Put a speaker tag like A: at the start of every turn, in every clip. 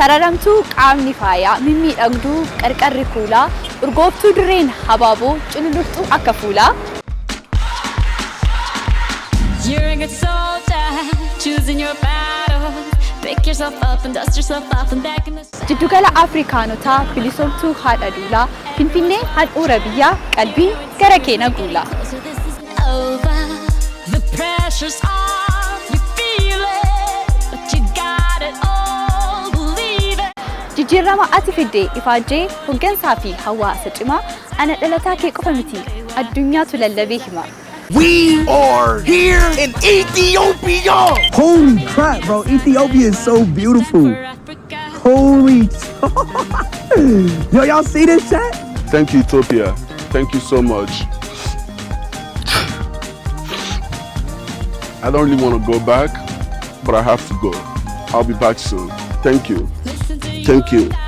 A: Sararamtuu qaamni faayaa, mimmiidhagduu qarqarri kuulaa, urgooftuu dirreen habaaboo, cululuqxuu akka fuulaa.
B: You're a good soldier, choosing your battles. Pick yourself up and dust yourself off and back in the
A: Jiddugala Afrikaanotaa bilisoomtuu haadha duulaa, Finfinnee handhuura biyyaa, qalbii gara keena guulaa.
B: closer. This isn't over. The pressure's on, you feel it, but you got it all. Believe it.
A: Jijjiirama ati fidde ifaajjee hoggansaa fi hawaasa cimaa ana dhalataa kee qofa miti addunyaatu lallabee hima.
C: We are here in Ethiopia.
D: Holy crap, bro. Ethiopia is so beautiful.
B: For Africa.
D: Holy. Yo, y'all see this chat?
E: Thank you, Ethiopia. Thank you so much. I don't really want to go back, but I have to go. I'll be back soon. Thank you.
B: Listen to
E: Thank
B: your
E: you.
B: gut.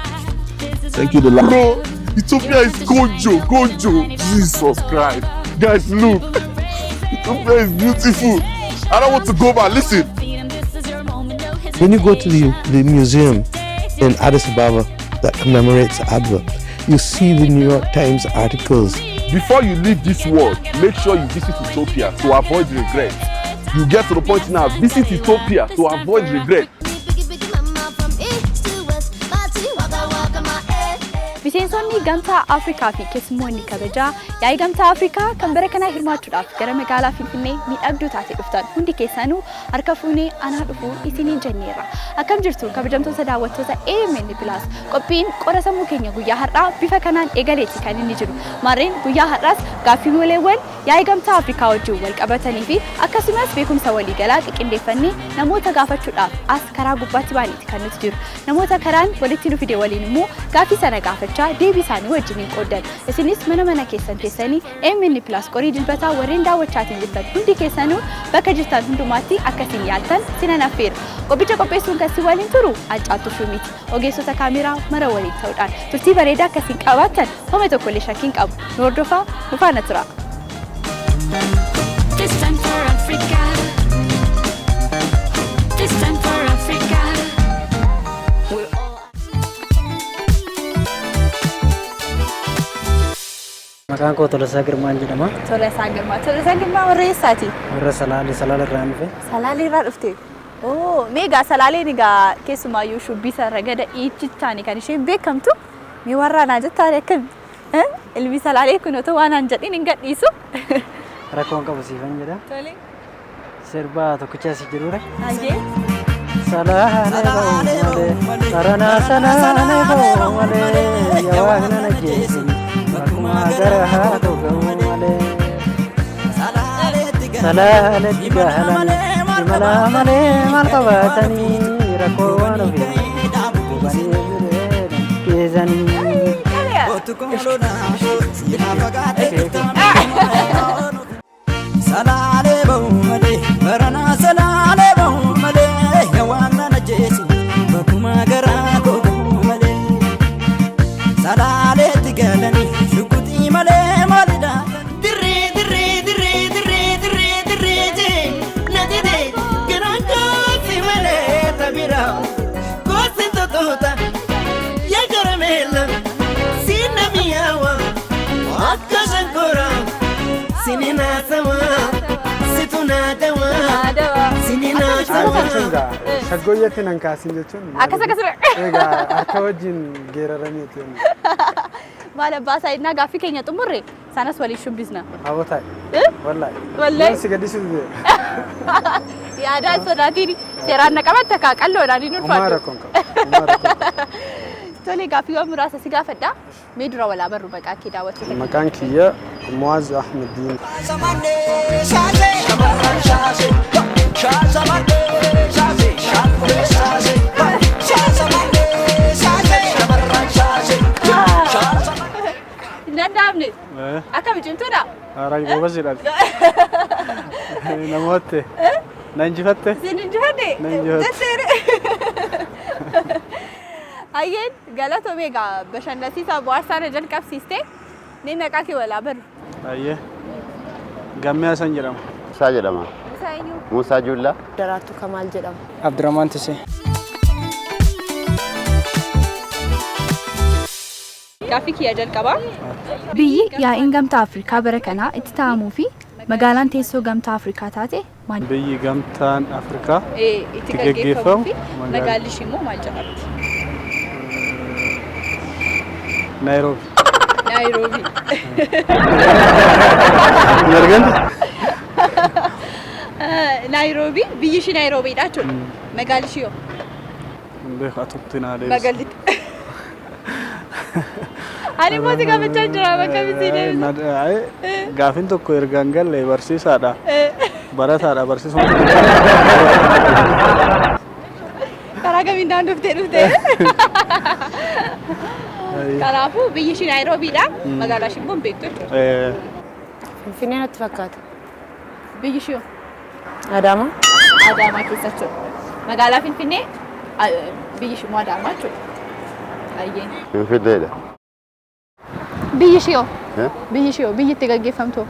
B: This is
E: Thank you, the Bro, Ethiopia is Gojo, Gojo. Jesus Christ. Guys, look. Ethiopia is beautiful. I don't want to go back. Listen.
B: freedom. This is your moment. No
F: When you go to the museum in Addis Ababa that commemorates Adwa, you see the New York Times articles.
E: Before you leave this world, make sure you visit Ethiopia to avoid regret. You get to the point now, visit Ethiopia to avoid regret.
A: Miseensonni Gamtaa Afrikaa fi keessummoonni kabajaa yaa'ii Gamtaa Afrikaa kan bara kanaa hirmaachuudhaaf gara magaalaa Finfinnee miidhagduu taate dhuftan hundi keessanuu harka fuunee anaa dhufuu isiniin jenneerra. Akkam jirtu kabajamtoota daawwattoota AMN Plus? Qophiin qora sammuu keenya guyyaa har'aa bifa kanaan eegaleeti kan inni jiru. Maarreen guyyaa har'aas gaaffiiwwan yaa'ii Gamtaa Afrikaa wajjin wal qabatanii fi akkasumas beekumsa waliigalaa xiqqindeeffannee namoota gaafachuudhaaf as karaa gubbaatti baaniiti kan nuti jiru. Namoota karaan walitti nu fide waliin immoo gaaffii sana gaafachaa deebii isaanii wajjin hin qooddan. Isinis mana mana keessan teessanii AMN Plus qorii dilbataa warreen daawwachaatiin jirtan hundi keessanuu bakka jirtan hundumaatti akkasiin yaaltan sinan affeera. Qophicha qopheessuun kan si waliin turu Ancaattuu Shumiiti. Ogeessota kaameraa mara waliin ta'uudhaan turtii bareedaa akkasiin qabaattan homa tokkollee shakkiin qabu. Nu hordofaa, nu faana tura.
B: This time for Africa. This time for Africa. We're all.
G: Maqaan koo Tolasaa Girmaan jedhama.
A: Tolasaa Girmaa. Tolasaa Girmaa warra eessaati?
G: Warra Salaalee Salaala irraa dhufe.
A: Salaalee irraa dhufte. Oo, mee egaa Salaaleen egaa keessumaayyuu shubbisa ragada dhiichichaani kan isheen beekamtu. Mee warra anaa jettaan akkami? Ilmi Salaalee kun otoo waan aan jedhin hin gadhiisu.
G: Rakkoon qabu siifan jedha.
A: Tole.
G: Sirba tokkicha asii jirudha.
A: Hayyee.
G: Salaalee ba'u malee, saranaa salaalee ba'u malee, yaa waan na jeesin, bakkuma gara haa ta'u ga'u malee. Salaaleetti gahalanii, imala malee maal qabaatanii, rakkoo waan ofii gubanii keessanii.
H: Salaalee ba'u malee, baranaa salaalee ba'u malee, yaa waan na jeesin, bakkuma garaa koo ga'u malee. Salaaleetti galanii shukutii malee maalidha? Dirree dirree dirree dirree dirree dirree jee na didee garaan kooti malee tabira kooti totoota yaa karameella sinna mi'aawa akka shankora sinina sawa situ naa dawa sinina sawa.
I: Shaggooyyatti nan kaasin jechuun.
A: Akkas akkas.
I: Egaa harka wajjin geeraraniiti.
A: Maal abbaa isaa innaa gaaffii keenya xumurre sanas waliin shubbisna.
I: Hawwataa. Wallaahi.
A: Wallaahi.
I: Si gaddisiisu ta'e.
A: Yaadaan sodaatiin seeraan na qabatta kaa qalloodhaan hin
I: Homaa
A: ulfaatu.
I: rakkoon qabu. Homaa rakkoon qabu.
A: Tole, gaaffiiwwan muraasa si gaafadha. Mee dura walaa barru maqaa kee daawwattoota.
I: Maqaan kiyya Muwaaz Ahmediin.
A: Hin danda'amne. Akkami, cimtuudha?
I: Haaraa gobasidha. Namootte. Na injifatte.
A: Isin injifadhe?
I: Na injifatte.
A: Hayyeen galatoomee egaa bashannansiisaa bu'aarsaa na jalqabsiiste. Mee maqaa kee walaa barru.
I: Baay'ee. Gammee Hasan jedhama.
J: Musaa jedhama.
A: Musaa eenyu?
J: Musaa Juullaa.
K: Daraartuu Kamaal jedhama.
G: Abdurrahman Tisee.
A: Gaaffii kiyya jalqabaa. Biyyi yaa'iin Gamtaa Afrikaa bara kanaa itti taa'amuu fi magaalaan teessoo Gamtaa Afrikaa taate maal?
I: Biyyi Gamtaan Afrikaa
A: itti gaggeeffamuu fi magaalli ishii immoo maal jedhamti?
I: Naayiroobi.
A: Naayiroobi.
I: Hin arganne?
A: Naayiroobi, biyyi ishii Naayiroobiidha jechuudha. Magaalli ishii hoo?
I: Hin beeku, atumti naa deebisi.
A: Magaalli. Ani immoo si gaafachaa jira bakka miti deebisa.
I: Gaafin tokko erga hin galle barsiisaadha. Barataadha, barsiisumti.
A: Karaa kamiin daandoftee dhuftee? Kanaafuu biyyi ishii Naayiroobiidha. Magaalaa ishii immoo hin beektu jechuudha.
J: Finfinnee natti fakkaata.
A: Biyyi ishii hoo?
J: Adaamaa.
A: Adaamaa keessa jechuudha. Magaalaa Finfinnee, biyyi ishii immoo Adaamaa jechuudha. Ayyeen.
K: Finfinneedha.
A: Biyyi ishii hoo? Biyyi ishii hoo? Biyyi itti gaggeeffamtu hoo?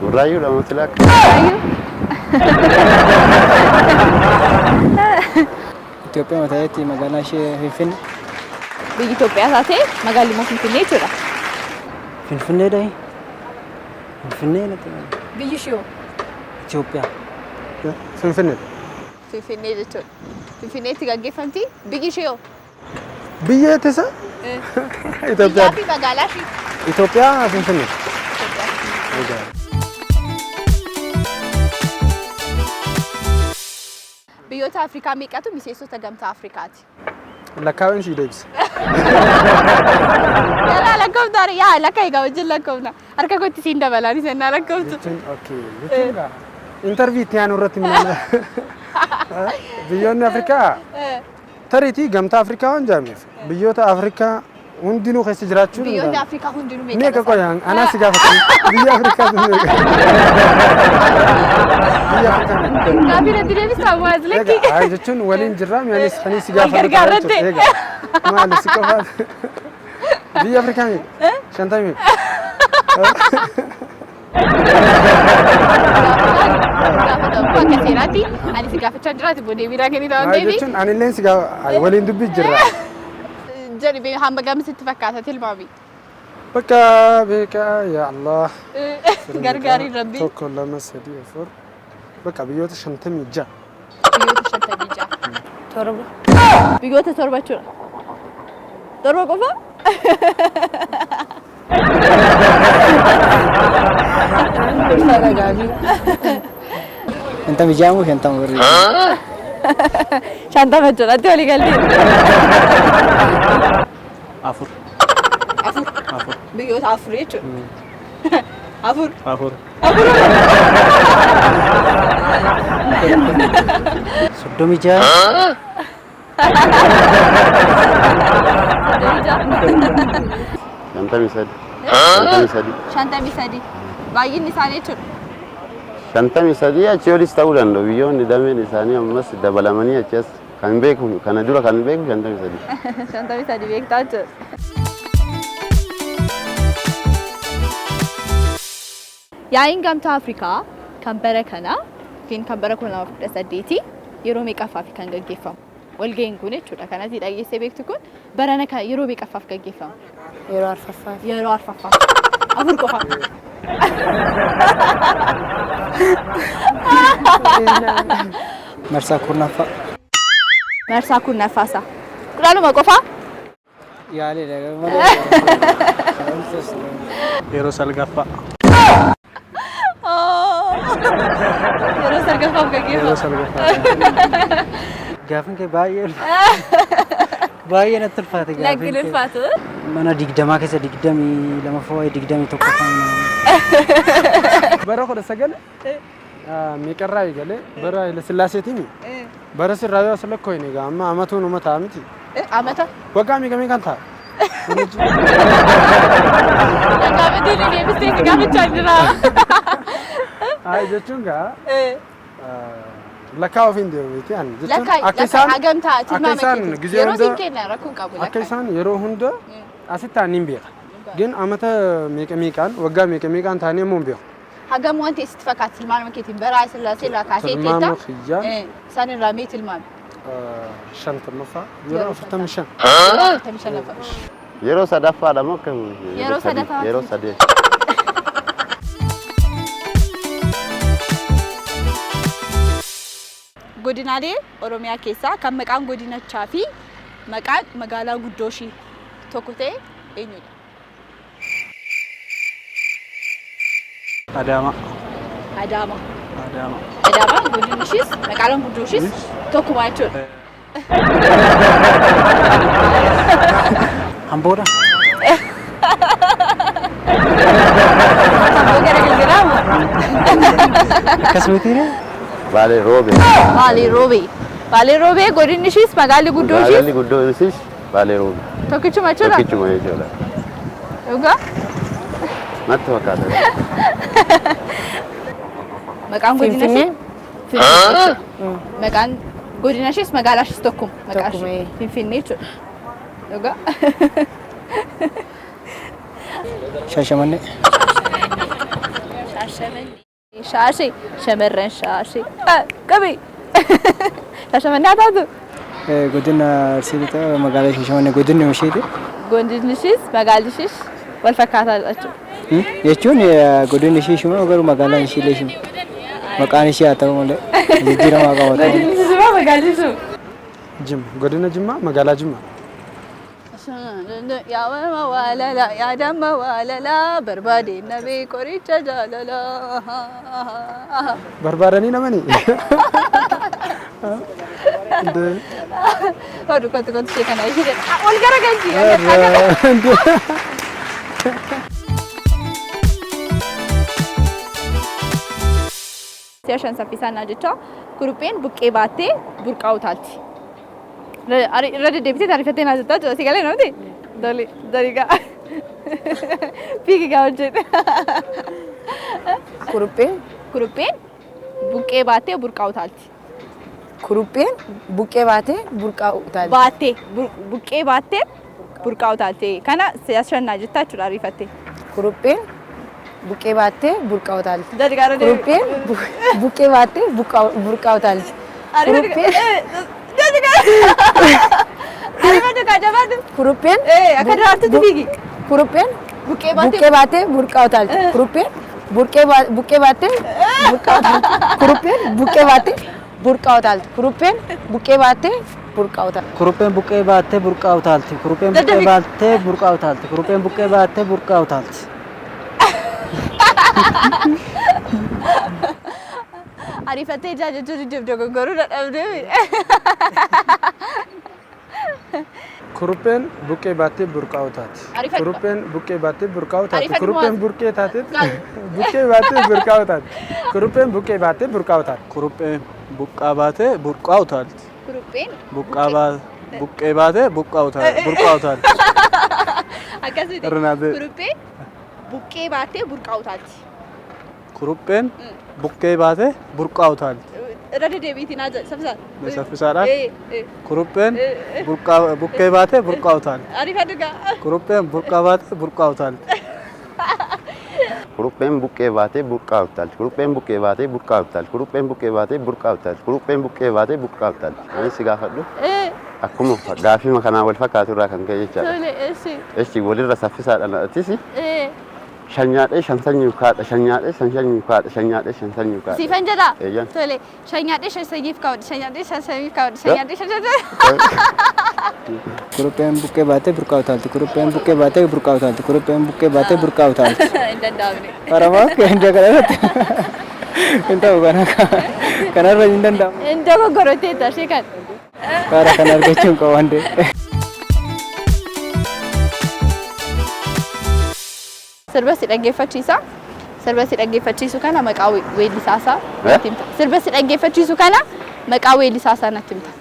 K: Burraayyuudha moti laakka.
A: Burraayyuu?
G: Itoophiyaa mataayetti magaalaa ishee Finfinne.
A: Biyyi Itoophiyaa taate magaalli immoo Finfinnee jechuudha.
G: Finfinneedha. Finfinnee natti fakkaata.
A: Biyyi ishii hoo?
G: Itoophiyaa.
F: Finfinneedha.
A: Finfinnee jechuudha. Finfinneetti gaggeeffamti. Biyyi ishii hoo?
F: Biyya eettisa?
A: Biyyaa
F: Itoophiyaa.
A: fi magaalaa ishii.
F: Itoophiyaa Finfinnee.
A: Biyyoota Afrikaa meeqatu miseensota Gamtaa Afrikaati?
F: Lakkaa'uun sii deebisa.
A: Yalaa lakkooftaare, yaa lakka egaa wajjin lakkoofna. Harka kootti siin dabalaan isin naa lakkooftu.
F: Jechuun okay jechuun gaa interview itti aanu irratti minaan biyyoonni Afrikaa tariitii Gamtaa Afrikaa waan jedhameef biyyoota Afrikaa hundinuu keessa jiraachuu
A: Biyyoonni
F: danda'an.
A: Afrikaa hundinuu meeqa?
F: Meeqa qoya anaa si gaafatan biyya Afrikaa meeqa? Biyya Afrikaa meeqa?
A: Gaaffii natti deebistaa maas lakki.
F: Egaa ay jechuun waliin jirraa mi'aanis kanis si
A: Wal
F: gaafatan.
A: gargaarratte.
F: Egaa maali si qofaa biyya Afrikaa meeqa? 50 meeqa?
A: Gaafatamu akka seeraatti ani si gaafachaa jiraati booddee biraa kennita waan
F: Maal
A: ta'eef.
F: jechuun anilleen si gaafa waliin dubbii jirra.
A: Jedhi bee hamma gamsitti fakkaata tilmaami.
F: Bakka beekaa yaa Allah.
A: Gargaariin Rabbii.
F: 1 2 3 4 bakka biyyoota 56.
A: Biyyoota 56.
J: 7.
A: Biyyoota 7 jechuudha. 7 qofa?
G: Ulfaata gaafii. 56 moo 50 warri?
A: 50 jechuudha. Ati walii galtee.
I: 4.
A: 4.
I: 4.
A: Biyyoota 4 jechuudha. 4.
I: 4.
G: 36.
K: 53. 53.
A: 53. Baay'inni isaanii jechuudha.
K: 53 achii olis ta'uu danda'u. Biyyoonni dameen isaanii ammas dabalamanii achi as kan beeku kana dura kan beeku 53.
A: 53 beektaa jechuudha. Yaa'iin Gamtaa Afrikaa kan bara kanaa yookiin kan bara 2018 yeroo meeqaffaaf kan gaggeeffamu? Walga'iin kun jechuudha. Kan asii dhageessee beektu kun barana kan yeroo meeqaffaaf gaggeeffama?
J: Yeroo arfaffaaf.
A: Yeroo arfaffaaf. 4 qofa.
G: Marsaa 10ffaa.
A: Marsaa 10ffaasaa. 12 qofa?
G: Yaaleedha.
I: Yeroo salgaffaa.
A: Yeroo salgaffaaf gaggeeffama.
I: Yeroo salgaffaa.
G: Gaafin kee baay'ee baay'ee natti ulfaate gaafin
A: Lakki
G: kee.
A: ulfaatu.
G: Mana 20 keessa 22ffaa wayi 21ffaa.
F: Bara 19 meeqarraa eegalee bara Haile Sillaaseetiimi. Bara sirraa yoo as lakkoofne egaa amma amatuun uma ta'a miti.
A: Amata.
F: Waggaa meeqa meeqaan ta'a?
A: Gaafatti ni deebistee si gaafachaa jira.
F: Ay jechuun gaa lakkaa ofiin deemu miti ani jechuun
A: Lakkaa
F: akka isaan
A: hagam ta'a
F: akka
A: tilmaama
F: isaan
A: keetiin.
F: gizee
A: Yeroo siin
F: hunda
A: kenna rakkoon qabu
F: akka
A: lakkaa.
F: isaan yeroo hunda asitti ta'an hin beeka. Gin amata meeqa meeqaan waggaa meeqa meeqaan ta'anii ammoo hin beeku.
A: Hagam waan ta'e sitti fakkaata tilmaama keetiin bara Sillaasee irraa kaasee
F: Tilmaama
A: teetta.
F: kiyyaan
A: Isaan irraa mee tilmaami?
F: 50ffaa yeroo 45.
A: Yeroo 45ffaa.
K: Yeroo sadaffaadha moo akkam?
A: Yeroo sadaffaa.
K: Yeroo sadii.
A: Godinaalee Oromiyaa keessaa kan maqaan godinachaa fi maqaan magaalaa guddoo ishii tokko ta'e eenyudha?
I: Adaama.
A: Adaama.
I: Adaama.
A: Adaama godinni ishiis magaalaan guddoo ishiis tokkuma jechuudha.
G: Amboodha.
A: Amboo gara galgalaa moo?
G: Akkas mitiire?
K: Baalee Roobee.
A: Baalee Roobee. Baalee Roobee godinni ishiis magaalli guddoo ishiis
K: Magaalli guddoo ishiis Baalee Roobee.
A: tokkichuma jechuudha.
K: Tokkichuma jechuudha.
A: Dhugaa?
K: Natti fakkaata.
A: Maqaan godina ishii? Finfinnee. Maqaan godina ishiis magaalaa ishiis tokkuma. Maqaa ishii Finfinnee jechuudha. Dhugaa?
G: Shaashamannee.
A: Shaashamannee. Shaashee. Shamarran shaashee. Qabi. Shaashamannee haa taatu.
G: Godina Arsii Lixaa magaalaa Shaashamannee godinni isheeti.
A: Godinni ishiis magaalli ishiis wal fakkaataa jechuudha.
G: Jechuun godinni ishii ishuma garuu magaalaan ishii illee ishuma. Maqaan ishii haa ta'u malee jijjiiramaa qaba ta'u.
A: Godinni ishiis magaalli ishuma.
L: Jimma. Godina Jimmaa magaalaa Jimmaa.
A: Yaa waalala yaa damma waalala barbaade nabee qoricha jaalala.
L: Barbaadanii namani.
A: Hodhu kottu kottu ishee kana ishee ol garagalchi. Si'a shan saffisaan naa jecha kurupheen buqqee baattee burqaa utaalti. Irra deddeebitee taarifattee naa jettaa jira si galee namti? Doli doli gaa. Fiigi gaa hojjete.
J: Kurupheen
A: Kurupheen buqqee baattee burqaa utaalti.
J: Kurupheen buqqee baatee burqaa utaalti.
A: Baattee buqqee baattee burqaa utaalti. Kana si'a shan naa jettaa jechuudha ariifattee.
J: Kurupheen buqqee baattee burqaa utaalti.
A: Doli gaa irra
J: Kurupheen buqqee baattee burqaa utaalti. Kurupheen
A: Doli gaa. Ariifadhu gaa jabaadhu.
J: Kurupheen
A: Akka duraartutti fiigi.
J: Kurupheen
A: buqqee baattee
J: buqqee baattee burqaa utaalti. Kurupheen buqqee baattee burqaa utaalti. Kurupheen buqqee baattee burqaa utaalti. Kurupheen buqqee baattee burqaa utaalti.
G: Kurupheen buqqee baattee burqaa utaalti. Kurupheen buqqee baattee burqaa utaalti. Kurupheen buqqee baattee burqaa utaalti.
A: Ariifattee ijaa jechuun ijjiif dogoggoruu dadhabdee.
L: Kurupheen buqqee baattee burqaa utaati.
A: Ariifadhu.
L: Kurupheen buqqee baattee burqaa utaati.
A: Ariifadhu
L: Kurupheen
A: Muwaaz.
L: buqqee taatee buqqee baattee burqaa utaati. Kurupheen buqqee baattee burqaa utaati.
I: Kurupheen buqqaa baatee burqaa utaalti.
A: Kurupheen
I: Buqqaa buqqee baatee buqqaa utaalti. Burqaa utaalti.
A: Akkasumatti
I: Irra naa ta'e.
A: kurupheen buqqee baattee burqaa utaalti.
I: Kurupheen buqqee baatee burqaa utaalti.
A: Irra deddeebiitiin naa jedhe saffisaan.
I: Saffisaadhaan. Kurupheen buqqee baatee burqaa utaalti.
A: Ariifadhu gaa.
I: Kurupheen burqaa baatee burqaa utaalti.
K: Kurupheen buqqee baatee burqaa utaalti. Kurupheen buqqee baatee burqaa utaalti. Kurupheen buqqee baatee burqaa utaalti. Kurupheen buqqee baatee burqaa utaalti. Anis si gaafadhu. Akkuma gaafii kanaan wal fakkaatu irraa kan ka'e jechaadha.
A: Tole eessi.
K: Echi walirra saffisaadhaan atis shan nyaadhee shan sanyiif kaadha shan nyaadhee shan sanyiif kaadha shan nyaadhee shan sanyiif kaadha.
A: Siifan jedhaa?
K: Eeyyan.
A: Tole shan nyaadhee shan sanyiif kaadha shan nyaadhee shan sanyiif kaadha shan nyaadhee shan sanyiif.
G: Kurupheen buqqee baatee burqaa utaalti. Kurupheen buqqee baatee burqaa utaalti. Kurupheen buqqee baatee burqaa utaalti.
A: Hin danda'amne.
G: Aramaa hin kanarratti hin ta'u kana kanarra hin danda'amu.
A: Hin dogoggorotee ishee kan.
G: Karaa kana argachuu hin qabu waan ta'eef.
A: Sirba si dhaggeeffachiisa. Sirba si dhaggeeffachiisu kana maqaa weellisaasaa natti himta. Sirba si dhaggeeffachiisu kana maqaa weellisaasaa natti himta.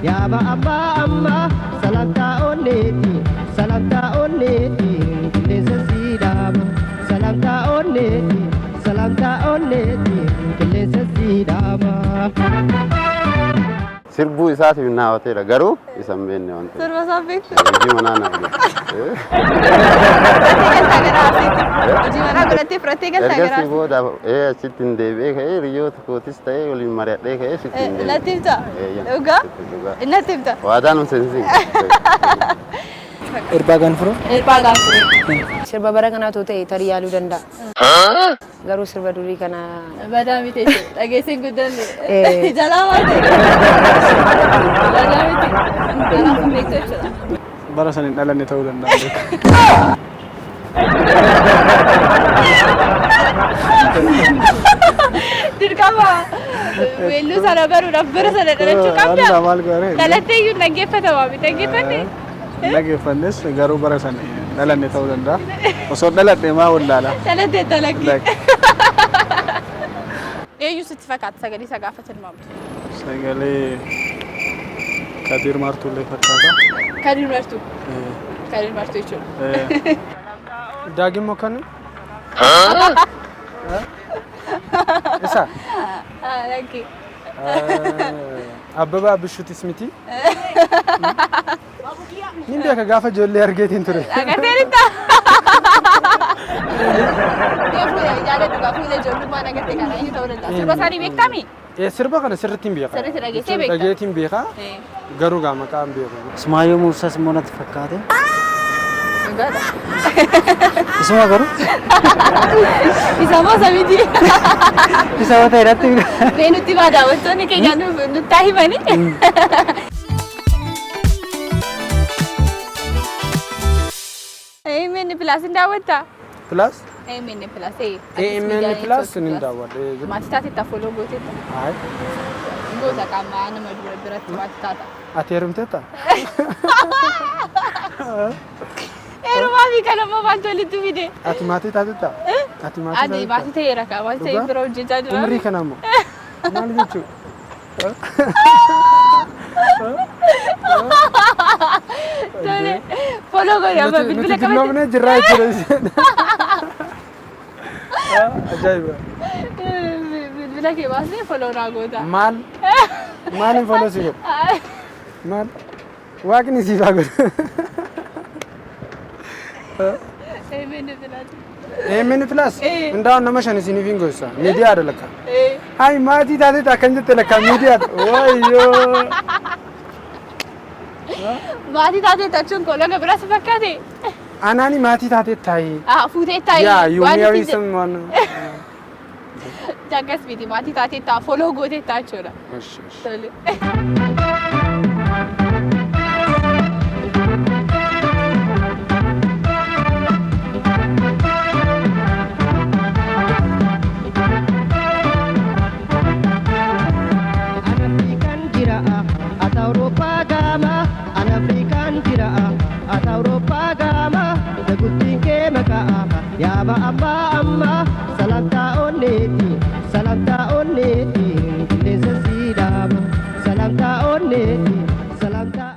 M: Yaaba abbaa ammaa salantaa onneeti salantaa onneeti qilleensa siidhaama salantaa onneeti salantaa onneeti qilleensa siidhaama.
K: Sirbuu isaatiif na hawateera garuu isa hin beekne waan ta'eef.
A: Sirba isaa beektu.
K: Hojii manaa na hojjeta.
A: Fudhattee galtaa gara Arsiitti. Hojii manaa godhattee fudhattee galtaa gara
K: Ergasii
A: Arsiitti.
K: booda achitti hin deebi'ee ka'ee hiriyoota kootis ta'ee waliin mari'adhee ka'ee sitti hin deebi'e.
A: Natti himta?
K: Eeyyan.
A: Dhugaa?
K: Dhugaa.
A: Natti himta?
K: Waadaan hin seensin.
G: Erbaa gaanfuroo.
A: Erbaa gaanfuroo.
J: Sirba bara kanaa otoo ta'e tarii yaaluu danda'a. Garuu sirba durii kana
A: Badaa miti jechuudha. Dhageessee hin guddanne.
J: Eh.
A: Jalaa baate. Badaa miti. Kanaaf hin beektu jechuudha.
I: Bara san hin dhalanne ta'uu danda'a.
A: Dirqama weelluu sana baruudhaaf bara sana dhalachuu qabda.
I: Alla maal goone?
A: Dhalattee iyyuu hin dhaggeeffatamaa miti dhaggeeffanne.
I: Dhaggeeffannes garuu bara san dhalanne ta'uu danda'a. Osoo dhaladhe maa wallaala?
A: Dhalattee dalagge. Eenyu sitti fakkaata sagalee isaa gaafa tilmaamtu?
I: Sagalee Kadir Martuullee fakkaata.
A: Kadir Martuu. Kadir Martuu jechuudha.
L: Daagim Mokonnin? Isa?
A: Lakki.
L: Abbabaa Abishuutis miti? Nin beeka gaafa ijoollee argeetiin ture.
A: Agarteeritta. Fuula jaalladhu gaa fuula ijoollummaan agarte kana eenyu ta'uu danda'a? Sirba isaanii beektaami?
L: Sirba kana sirriitti hin beeka.
A: Sirriitti dhageessee beekta?
L: Dhageetiin beeka. Garuu gaa maqaa hin beeku.
G: Ismaayyoo Muusaas immoo natti fakkaate.
A: Dhugaadha.
G: Isuma garuu
A: Isa moo isa miti?
G: isa yoo ta'e natti
A: Mee nutti himaa daawwattoonni keenya nutti haa himani. AMN Plus hin daawwattaa?
L: Plus?
A: AMN Plus.
L: AMN Plus nin daawwadha.
A: Maatii taateetta follow gooteetta?
L: Ayi.
A: Goota qaamaa nama dura biratti maatii taata.
L: Ati heerumteetta?
A: Heerumaa fi kan ammoo maaltu walitti fide?
L: Ati maatii taateetta? Ati maatii
A: Ani maatii ta'eera kaa maatii ta'ee bira hojjechaa jira.
L: Umrii kana ammoo maal jechuu?
A: Tole follow godhi amma
L: Nuti
A: bilbila qabate.
L: dulloomnee jirraa jechuudha. Ajaa'iba.
A: Bilbila kee baasnee follow naa goota.
L: Maal? Maaliin follow si godhu? Maal? Waaqni siif haa godhu.
A: AMN Plus.
L: AMN Plus? Hundaa'uun nama shan isiniif hin gosa. Miidiyaadha lakka. Hai maatii taateetta akkan jette lakka miidiyaadha. Wayyoo.
A: Maatii taateetta jechuun koo laga biraas fakkaate.
L: Anaani maatii taateetta taa'ee.
A: Ah fuutee taa'ee.
L: Yeah, you marry someone.
A: Akkas miti maatii taateetta follow gooteetta jechuudha. Tole.
M: An Afrikaan jira ati Awurooppaa gaama. An Afrikaan jira ati Awurooppaa gaama. Daguttiin kee maqaa yaaba abbaa amma. Salantaa onneeti salantaa onneeti qilleensa siidhaama. Salantaa onneeti salantaa.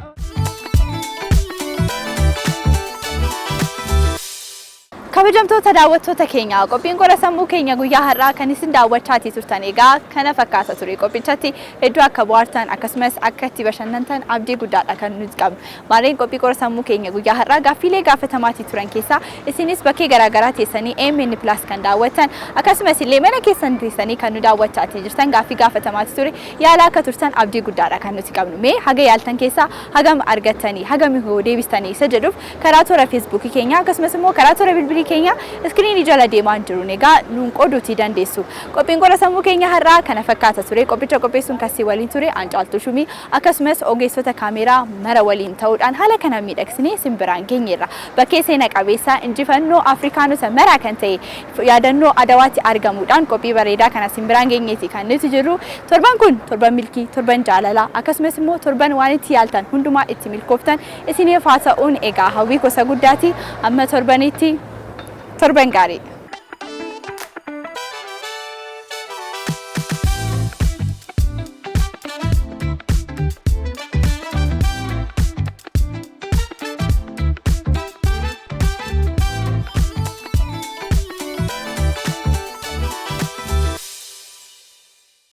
A: Kabajamtoota daawwattoota keenya qophiin qora sammuu keenya guyyaa har'aa kan isin daawwachaatii turtan egaa kana fakkaata ture. Qophichatti hedduu akka bohaartan akkasumas akka itti bashannantan abdii guddaadha kan nuti qabnu. Maarreen qophii qora sammuu keenya guyyaa har'aa gaaffiilee gaafatamaatii turan keessaa isinis bakkee garaagaraa teessanii AMN Plus kan daawwattan akkasumas illee mana keessan teessanii kan nu daawwachaatii jirtan gaaffii gaafatamaatii ture yaala akka turtan abdii guddaadha kan nuti qabnu. Mee haga yaaltan keessaa hagam argattanii hagam hoo deebistanii isa jedhuuf karaa toora Feesbuukii keenya akkasumas immoo karaa toora bilbilii keenya iskiriinii jala deemaa jiruun egaa nuun qooduutii dandeessu. Qophiin qora sammuu keenya har'aa kana fakkaata ture. Qophicha qopheessuun kasii waliin ture Aancaaltuu Shumii akkasumas ogeessota kaameeraa mara waliin ta'uudhaan haala kana miidhagsinee isin biraan geenyeerra. Bakkee seena qabeessaa injifannoo Afrikaanota maraa kan ta'e yaadannoo Adawaatti argamuudhaan qophii bareedaa kana isin biraan geenyeeti kan nuti jirru. Torban kun torban milkii, torban jaalalaa akkasumas immoo torban waan itti yaaltan hundumaa itti milkooftan isiniif haa ta'uun egaa hawwii gosa guddaati. Amma torbanitti torban gaarii.